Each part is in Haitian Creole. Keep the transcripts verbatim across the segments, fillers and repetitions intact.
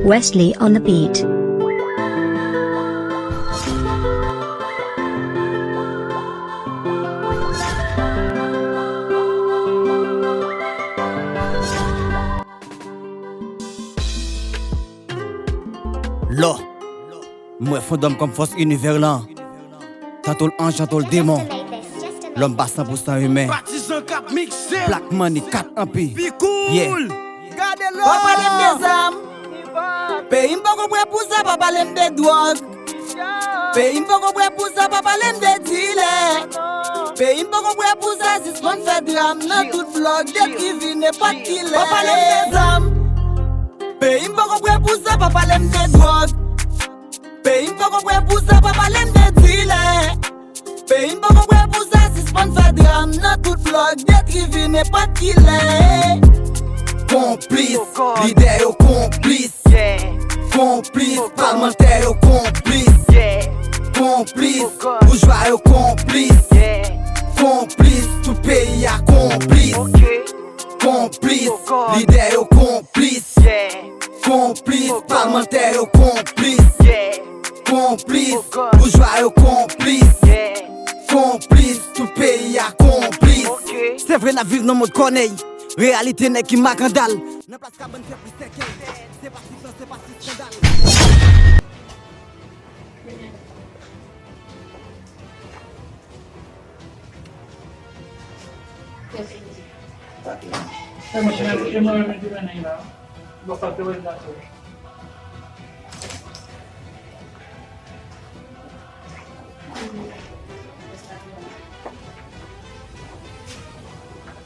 Wesley on the beat. Lò, m wè fondòm kòm fòs inivè lan. Tanto l anj, tanto l demon. Lòm pa san pou san imen. Patizan k ap mikse. Black Money kat anpi. Pi cool. Yeah. Gade lò. Pa pale m de zam. Peyi m poko prè pou sa, pa pale m de dwòg. Peyi m poko prè pou sa, pa pale m de dilè. Peyi m poko prè pou sa, sispann fè dram nan tout blòk, detwi vi nenpòt kilè. Pa pale m de zam. Peyi m poko prè pou sa, pa pale m de dwòg. Peyi m poko prè pou sa, pa pale m de dilè. Peyi m poko prè pou sa, sispann fè dram nan tout blòk, detwi vi nenpòt kilè. Konplis, lidè yo konplis. Konplis, palmantè yo konplis. Konplis, boujwa yo konplis. Konplis, tout peyi a konplis. Konplis, lidè yo konplis. Konplis, palmantè yo konplis. Konplis, boujwa yo konplis. Konplis, tout peyi a konplis. Se vre n ap viv nan mond kònèy. Reyalite nèg ki makandal. Nan plas kabann fè plis sèkèy. Se pa ti flan, se pa ti eskandal.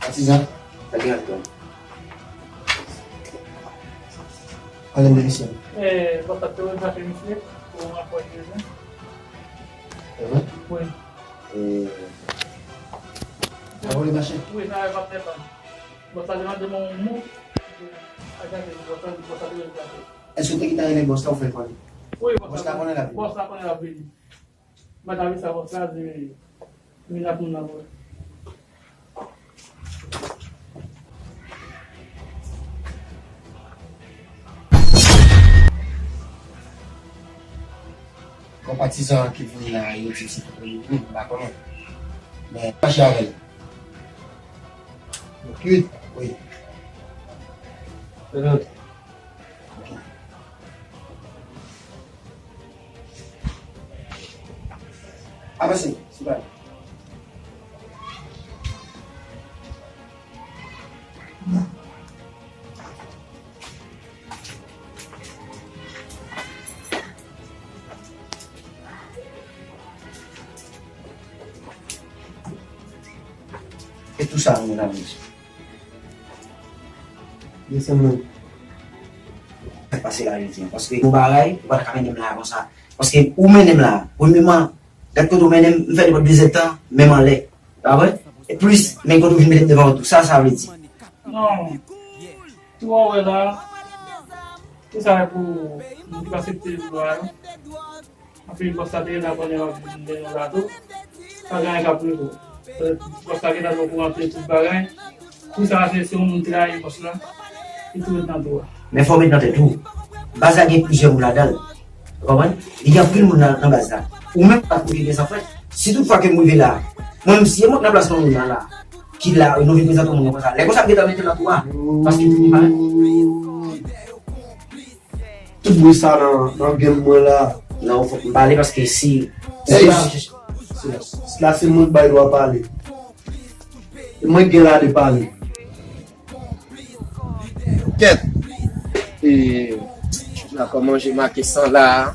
Patizan. Sa gen ankò? Pale m de misye. Eh, bòs la te retrache misye pou yon rapò ki bezwen. E vre? Wi. E, sa vole mache? Wi, sa vole mache. Bòs la te mande mwen yon mo. Bòs la, bòs la te retrache. Èske w te gentan rele bòs la ou fè l konnen? Wi, bòs la konnen l ap vini. Bòs la konnen l ap vini. Mwen ta vin sa bòs la di, vin ak moun nan vre. Gon patizan ki vini la, yo di se pou li, m pa konnen. Men, mache avè l. Yo kwit? Wi. Avanse, sou pal. E tou sa, nou nan mezi. Desann nan. Sa k pase la jodi a? Paske yon bagay, ou pa ta ka mennen m la konsa. Paske ou mennen m la. Premyeman, gad kote ou mennen m, m fè depi de zèdtan, men m anlè. Pa vre? E plis, men kote ou vin mete m devan ou tou. Sa, sa vle di. Non. Tou wè la, se sa pou moun ki pa aksepte vwa yo. Anpi bòs la te gentan konnen w ap vin de nou la tou. Pa gen anyen k ap rive w. Bòs la gentan okouran de tout bagay. Kou sa a se, se yon moun trayi bòs la. Li tou ret nan tou a. Men fò w met nan tèt ou. Baz la gen plizyè moun ladan l. Ou konprann? Li gen anpil moun nan, nan baz la. Ou menm pa t konnen gen sa fèt. Si tout fwa ke m rive la, mwen menm si e mwen k nan plas yon moun nan la, ki la, nou vin prezante yon moun nan konsa. Lè konsa m gentan mete l nan tou a. Paske m pa Tout bri sa nan, nan game mwen la. Non, fòk m pale paske si, si Ey, pa silans. Silans. La se mwen k bay dwa pale. E mwen k gen lade pale. Kèt. E, la kòman je make san la.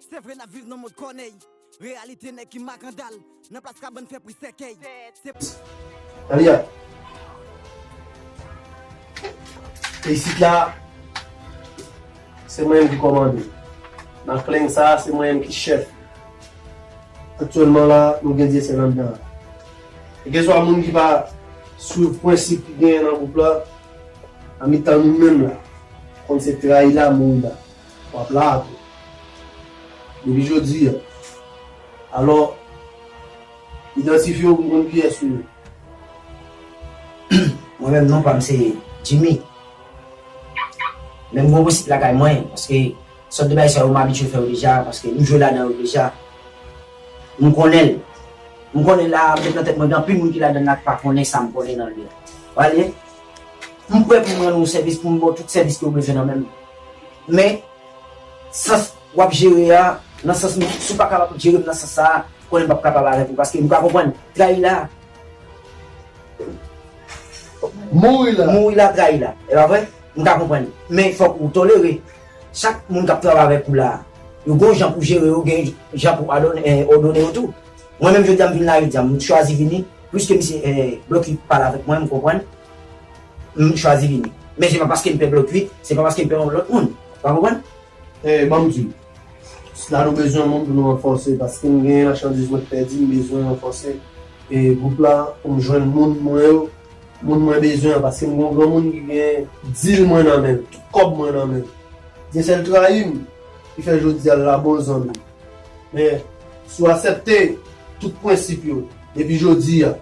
Se vre n ap viv nan mond kònèy. Reyalite nèg ki makandal nan plas kabann fè pri sèkèy. Se Tande a. E isit la, se mwen menm ki kòmande. Nan kleng sa, se mwen menm ki chèf. Aktyèlman la, nou gen Dyesèl anndan. E keswa moun ki pa swiv prensip ki genyen nan gwoup la, nan mitan nou menm la, konn se trayi la, mouri la. W ap la tou. Depi jodi a. Alò, idantifye w pou m konn kiyès ou ye. Mwen menm non pa m se Jimmy. Men m gen yon prensip lakay mwen, paske sòt de bagay sa yo m abitye fè yo deja, paske m jwe ladan yo deja. M konnen l. M konnen la, m met nan tèt mwen, gen anpil moun ki ladan la ki pa konnen sa m konnen nan li a. Wale, m prè pou m rann ou sèvis, pou m ba w tout sèvis ke w bezwen nan men m. Men, sans w ap jere a, nan sans m, si w pa kapab jere m nan sans sa a, konnen m p ap kapab avèk ou, paske m ka konprann, trayi la, Mouri la. Mouri la, trayi la. E pa vre? M ka konprann. Men fòk ou tolere. Chak moun k ap travay avèk ou la, yo gen yon jan pou jere yo, gen jan pou adone, eh, òdone yo tou. Mwen menm jodi a m vin la jodi a, m chwazi vini, piske misye eh, Blocky pale avèk mwen, m konprann. M chwazi vini. Men se pa paske m pè Blocky, se pa paske m pè yon lòt moun. Ou konprann? Eh, ban m di w. Si la nou bezwen moun pou nou ranfòse, paske m gen machandiz mwen k pèdi, m bezwen ranfòse e gwoup la pou m jwenn moun mwen yo, moun mwen bezwen an, paske m gen yon granmoun ki gen dil mwen nan men l, tout kòb mwen nan men l. Dyesèl trayi m, ki fè jodi a l la bon zanmi. Men, si w aksepte tout prensip yo, depi jodi a,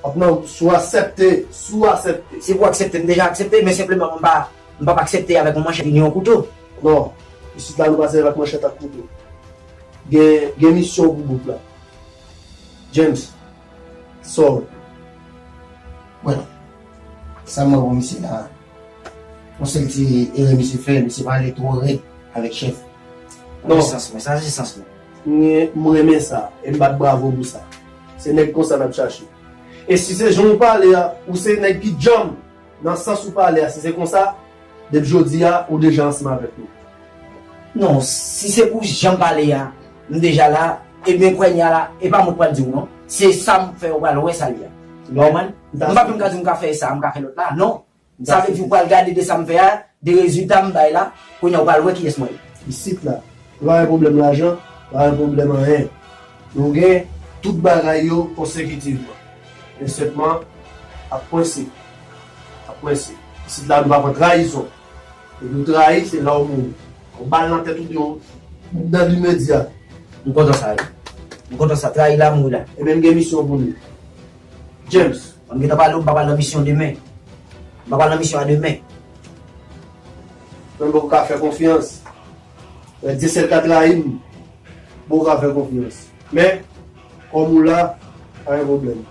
ap nan, si w aksepte, si w aksepte. Se pou aksepte, m deja aksepte, men senpleman m pa, m p ap aksepte avèk yon manchèt ni yon kouto. Non, isit la nou pa sèvi ak manchèt ak kouto. Gen, gen misyon pou gwoup la. James, sa w. Bon, sa m wè pou misye la, yon sèl ti erè misye fè, misye pale twò rèd avèk chèf. Non. Sa se sans mwen, sa se sans mwen. Mwen, m renmen sa, e m bat bravo pou sa. Se nèg konsa n ap chache. E si se jan w pale a, ou se nèg ki djanm, nan sans ou pale a, si se konsa, depi jodi a, ou deja ansanm avèk nou. Non, si se pou jan m pale a, m deja la, ebyen kounye a la, e pa mwen k pral di w non. Se sa m fè ou pral wè sa l ye a. Ou konprann? M pa menm ka di w m ka fè sa, m ka fè lòt la, non. Sa vle di ou pral gade de sa m fè a, de rezilta m bay la, kounye a ou pral wè kiyès mwen ye. Isit la, nou pa gen pwoblèm lajan, nou pa gen pwoblèm anyen. Nou gen tout bagay yo konsekitivman. Men sèlman, ak prensip. Ak prensip. Isit la, nou pa pran trayizon. Depi w trayi, se la w mouri. Yon bal nan tèt ou, yon nan limedya. M kontan sa wi. M kontan sa. Trayi la, mouri la. Ebyen, m gen misyon pou nou. James. Mwen gentan pale w, m pa pral nan misyon demen. M pa pral nan misyon a demen. Mwen poko ka fè konfyans. Mwen di sèl ka trayi m, m poko ka fè konfyans. Men, kòm ou la, pa gen pwoblèm.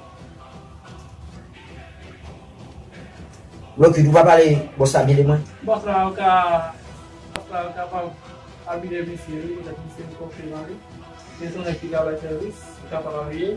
Blocky, ou pa pale bòs la byen de mwen? Bòs la, ou ka, bòs la, ou kapab abitye misye, wi, poutèt misye se konfyans nan li. Se yon nèg ki ka bay sèvis, ou kapab apiye.